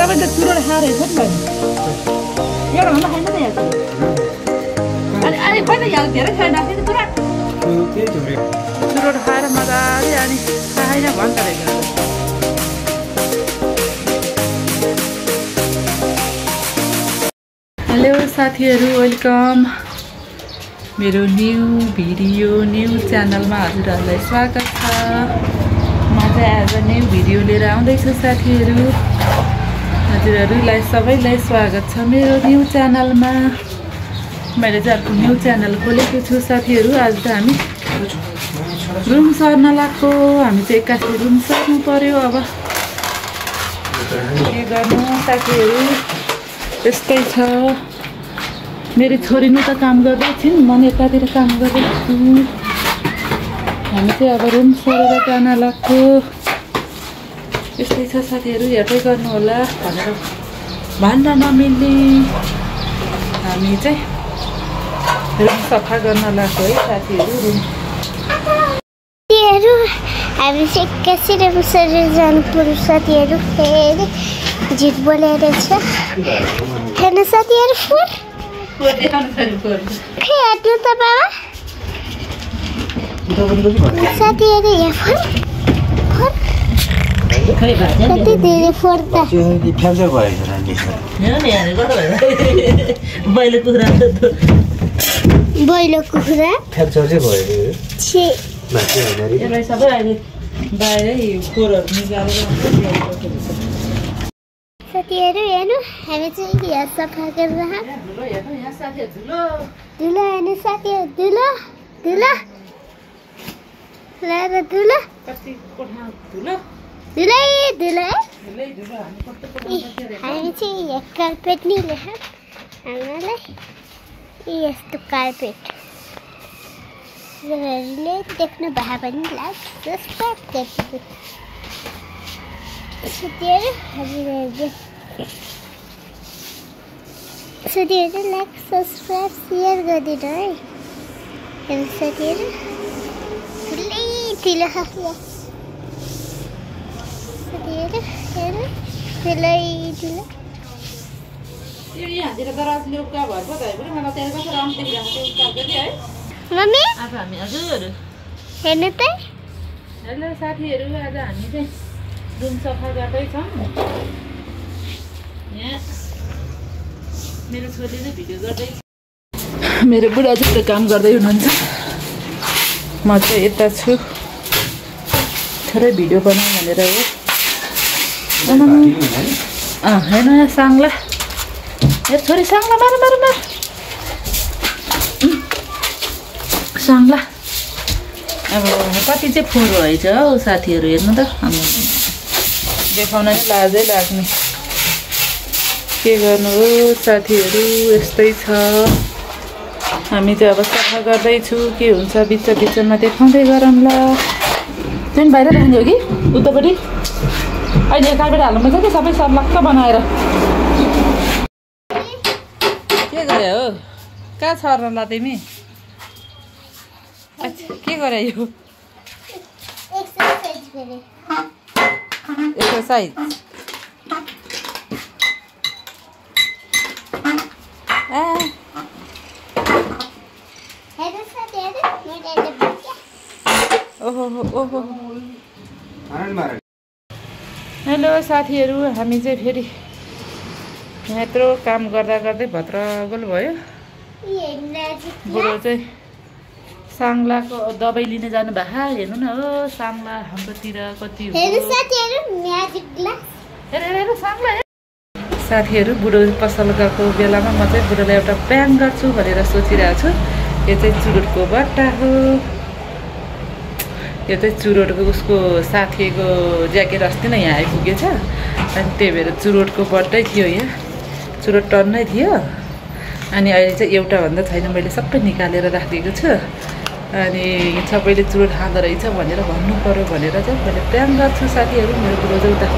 तपाईँ त चुरोट खाएर हेर्छ नि बहिनी एउटा भन्दा खाइन्छ त यहाँ अनि अहिले खोइ त यहाँ धेरै खाइ राख्ने पुरा चुरोट खाएर मजाले अनि खाएन भन्छ रहेछ हेलो साथीहरू वेलकम मेरो न्यू भिडियो न्यू च्यानलमा हजुरहरूलाई स्वागत छ म चाहिँ आज न्यू भिडियो लिएर आउँदैछु साथीहरू हजुरहरूलाई सबैलाई स्वागत छ मेरो न्यू च्यानलमा मैले चाहिँ अर्को न्यू च्यानल खोलेको छु साथीहरू आज त हामी रुम सर्न लाग्यो हामी चाहिँ एक्कासी रुम सर्नु पर्यो अब के गर्नु साथीहरू त्यस्तै छ मेरो छोरी नै त काम गर्दैछिन् म यतातिर काम गर्दैछु हामी चाहिँ अब रुम सरेर जान लाग्यो यस्तै छ साथीहरू हेर्दै गर्नु होला भनेर भन्न नमिल्ने हामी चाहिँ रुम सफा गर्न लाग्यो है साथीहरू रुम हामी चाहिँ एक्कासी रुम सरेर जानु पर्यो साथीहरू फेरि जित बोलेर छ हेर्नु साथीहरू फुल हेर्नु त बाबा साथीहरू यहाँ फुल कति धेरै फोड्दा फ्याक्चर भएको बैलो कुखुरा फ्याक्चर चाहिँ भयो यसलाई सबै अहिले बाहिरै खोरहरू निकालेर साथीहरू हेर्नु हामी चाहिँ यहाँ सफा गरेर धुलो हेर्नु साथीहरू धुलो धुलो ल्याएर धुलो धुलै धुलो हामी चाहिँ यहाँ कार्पेट नै ल्याएर हामीलाई यस्तो कार्पेट ले देख्नु भए पनि लाइक सब्सक्राइब गरिदिनु साथीहरू लाइक सब्सक्राइब सेयर गरिदिनु है हेर्नु साथीहरू ठुलै ठुलो साथीहरू हेर्नु ठुलै ठुलो मम्मी आज हामी हजुर हेर्नु त हेलो साथीहरू आज हामी चाहिँ रुम सफा गर्दैछौँ यहाँ मेरो छोरीले भिडियो गर्दैछ मेरो बुढा चाहिँ त्यो काम गर्दै हुनुहुन्छ म चाहिँ यता छु थोरै भिडियो बनाऊँ भनेर हो हेर्नु यहाँ साङ्ला हेर छोरी साङ्ला मार मार मार साङ्ला अब कति चाहिँ फोहोर भएछ हौ साथीहरू हेर्नु त देखाउन नै लाजै लाग्ने के गर्नु हो साथीहरू यस्तै छ हामी चाहिँ अब सफा गर्दैछु के हुन्छ बिच बिचमा देखाउँदै गरौँला चाहिँ बाहिर राख्ने हो कि उतापट्टि अहिले कार्पेट हाल्नु पर्छ कि सबै सर्लक्क बनाएर के गरे हो कहाँ छर्न ला तिमी के गरे यो एक्सरसाइज ओहो हेलो साथीहरू हामी चाहिँ फेरि यत्रो काम गर्दा गर्दै भत्रगोल भयो बुढो चाहिँ साङ्लाको दबाई लिन जानु भएको हेर्नु न हो साङ्ला हाम्रोतिर कति साथीहरू बुढो पसल गएको बेलामा म चाहिँ बुढोलाई एउटा प्याङ गर्छु भनेर सोचिरहेको छु यो चाहिँ चुरोटको बट्टा हो यो चाहिँ चुरोटको उसको साथीको ज्याकेट अस्ति नै यहाँ आइपुगेछ अनि त्यही भएर चुरोटको बट्टै थियो यहाँ चुरोट टन्नै थियो अनि अहिले चाहिँ एउटा भन्दा छैन मैले सबै निकालेर राखिदिएको छु अनि सबैले चुरोट खाँदो रहेछ भनेर भन्नु पर्यो भनेर चाहिँ मैले प्याङ गर्छु साथीहरू मेरो बुढो चाहिँ उता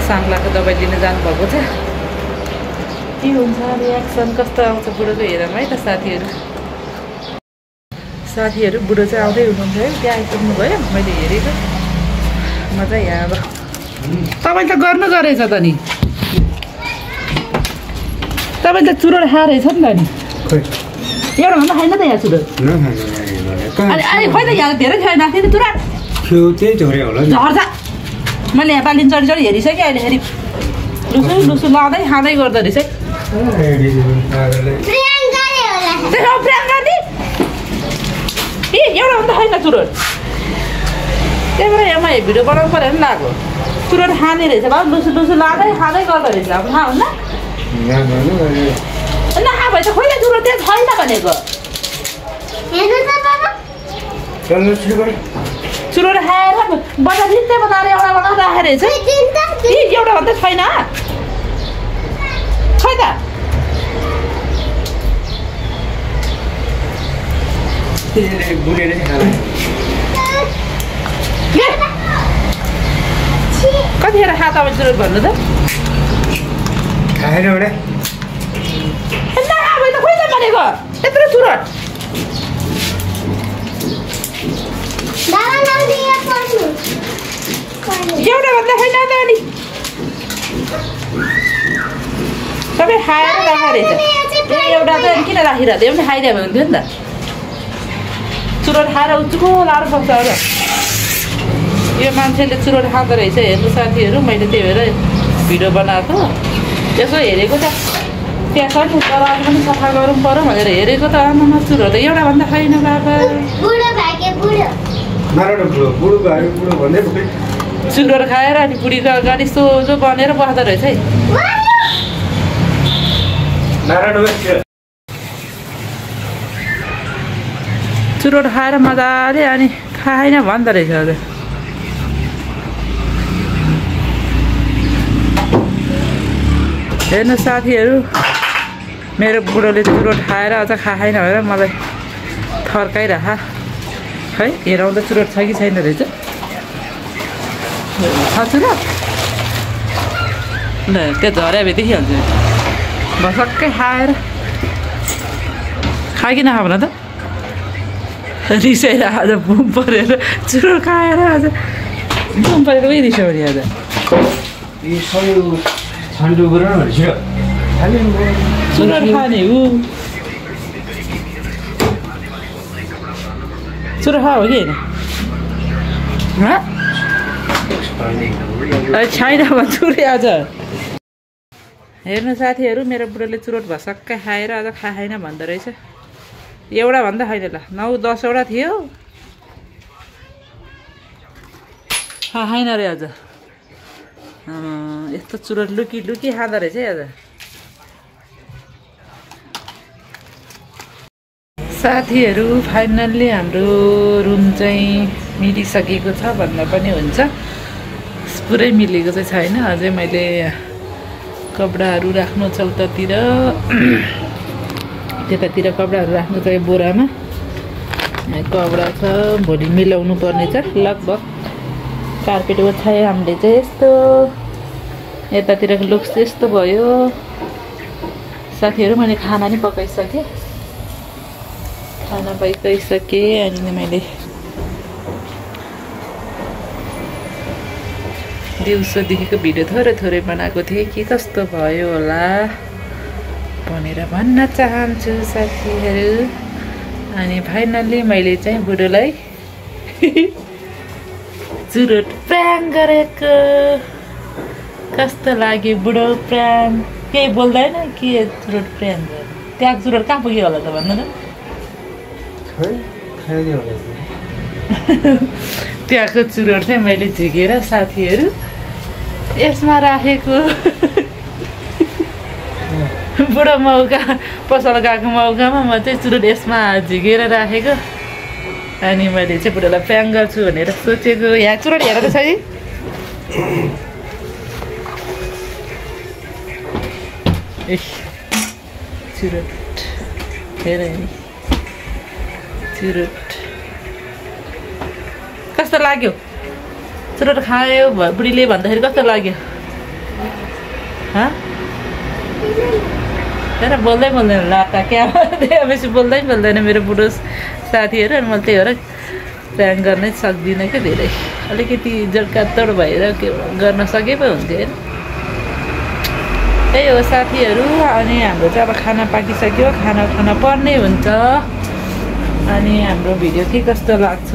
साङ्लाको दबाई लिन जानुभएको छ के हुन्छ रियाक्सन कस्तो आउँछ बुढोको हेरौँ है त साथीहरू बुढो चाहिँ आउँदै हुनुहुन्छ है त्यहाँ आइपुग्नु भयो मैले हेरेको म चाहिँ यहाँ अब तपाईँ त गर्नु गरेछ त नि तपाईँले त चुरोट खाएर रहेछ नि त नि खोइ एउटा भन्दा खाइन त यहाँ चुरोट अनि अनि खोइ त यहाँ धेरै खाइ नाख्थ्यो नि चुरोट थियो त्यही झोर्यो होला नि झर्छ मैले यहाँ पालिन चढी चढी हेरिसकेँ अहिले फेरि लुसु लुसु लाँदै खाँदै गर्दो रहेछ है प्रियङ्का नि ए एउटा भन्दा खाइन चुरोट त्यही भएर यहाँ भिडियो बनाउनु पऱ्यो नि लाग्यो चुरोट खाने रहेछ भाउ लुसु लुसु लाँदै खाँदै गर्दो रहेछ अब थाहा हुन्न नखा भए त खोइ त चुरोट त्यहाँ छैन भनेको चुरोट खाएर बजार रित्तै बनाएर एउटा बनाएर राखेर रहेछ एउटा भन्दा छैन खै त कतिखेर खा तपाईँ चुरोट भन्नु त खाएन एउटा नखा भए त खोइ त भनेको यत्रो चुरोट एउटा भन्दा छैन त अनि तपाईँ खाएर राखेर रहेछ एउटा चाहिँ किन राखिरहेको एउटा खाइदियो भने हुन्थ्यो नि त चुरोट खाएर उच्चुको लाएर बस्छ र यो मान्छेले चुरोट खाँदो रहेछ हेर्नु साथीहरू मैले त्यही भएर भिडियो बनाएको यसो हेरेको त त्यहाँ छ नि तर अझ पनि सफा गरौँ पऱ्यो भनेर हेरेको त आमा चुरोट त एउटा भन्दा छैन बाबा चुरोट खाएर अनि बुढीको अगाडि सोझो बनेर बस्दो रहेछ है चुरोट खाएर मजाले अनि खाएन भन्दो रहेछ हजुर हेर्नु साथीहरू मेरो बुढोले चुरोट खाएर अझ खाएन भनेर मलाई थर्काइराख खै हेराउँदा चुरोट छ कि छैन रहेछ छ चुरोट ल त्यो झर्या भए देखिहाल्छ भसक्कै खाएर खाइ कि नखा भन त रिसाएर आज बुम परेर चुरोट खाएर आज बुम परेर उयो रिसायो नि आज चुरोट खाने ऊ चुरोट खा हो कि होइन छैन भन्छु रे आज हेर्नु साथीहरू मेरो बुढोले चुरोट भसक्कै खाएर आज खाएन भन्दो रहेछ एउटा भन्दा छैन ल 9-10 वटा थियो खाएन रे आज यस्तो चुरोट लुकी लुकी खाँदो रहेछ है आज साथीहरू फाइनल्ली हाम्रो रुम चाहिँ मिलिसकेको छ भन्दा पनि हुन्छ पुरै मिलेको चाहिँ छैन अझै मैले कपडाहरू राख्नु छ उतातिर त्यतातिर कपडाहरू राख्नु छ बोरामा कपडा छ भोलि मिलाउनु पर्ने छ लगभग कार्पेट ओछ्याए हामीले चाहिँ यस्तो यतातिरको लुक्स यस्तो भयो साथीहरू मैले खाना नि पकाइसकेँ अनि मैले दिउँसोदेखिको भिडियो थोरै बनाएको थिएँ के कस्तो भयो होला भनेर भन्न चाहन्छु साथीहरू अनि फाइनल्ली मैले चाहिँ बुढोलाई चुरोट प्राङ्क गरेको कस्तो लाग्यो बुढो प्राङ्क केही बोल्दैन के चुरोट प्राङ्क त्यहाँ चुरोट कहाँ पुग्यो होला त भन्नु त त्यहाँको चुरोट चाहिँ मैले झिकेर साथीहरू यसमा राखेको बुढो मौका पसल गएको मौकामा म चाहिँ चुरोट यसमा झिकेर राखेको अनि मैले चाहिँ बुढोलाई प्याङ गर्छु भनेर सोचेको यहाँ चुरोट हेरेको छ है चुरोट हेर नि चुरोट कस्तो लाग्यो चुरोट खायो बुढीले भन्दाखेरि कस्तो लाग्यो हेर बोल्दै बोल्दैन लाटा क्या बेसी बोल्दैन मेरो बुढो साथीहरू अनि मैले त्यही भएर प्लान गर्नै सक्दिनँ क्या धेरै अलिकति जडकातड भएर के गर्न सके पो हुन्थ्यो होइन त्यही हो साथीहरू। अनि हाम्रो चाहिँ अब खाना पाकिसक्यो, खाना खान पर्ने हुन्छ। अनि हाम्रो भिडियो के कस्तो लाग्छ,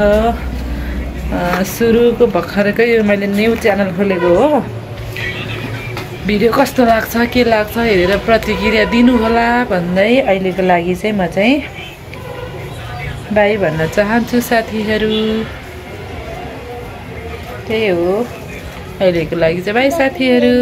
सुरुको भर्खरकै यो मैले न्यू च्यानल खोलेको हो, भिडियो कस्तो लाग्छ के लाग्छ हेरेर प्रतिक्रिया दिनु होला भन्दै अहिलेको लागि चाहिँ म चाहिँ बाई भन्न चाहन्छु साथीहरू। त्यही हो अहिलेको लागि चाहिँ बाई साथीहरू।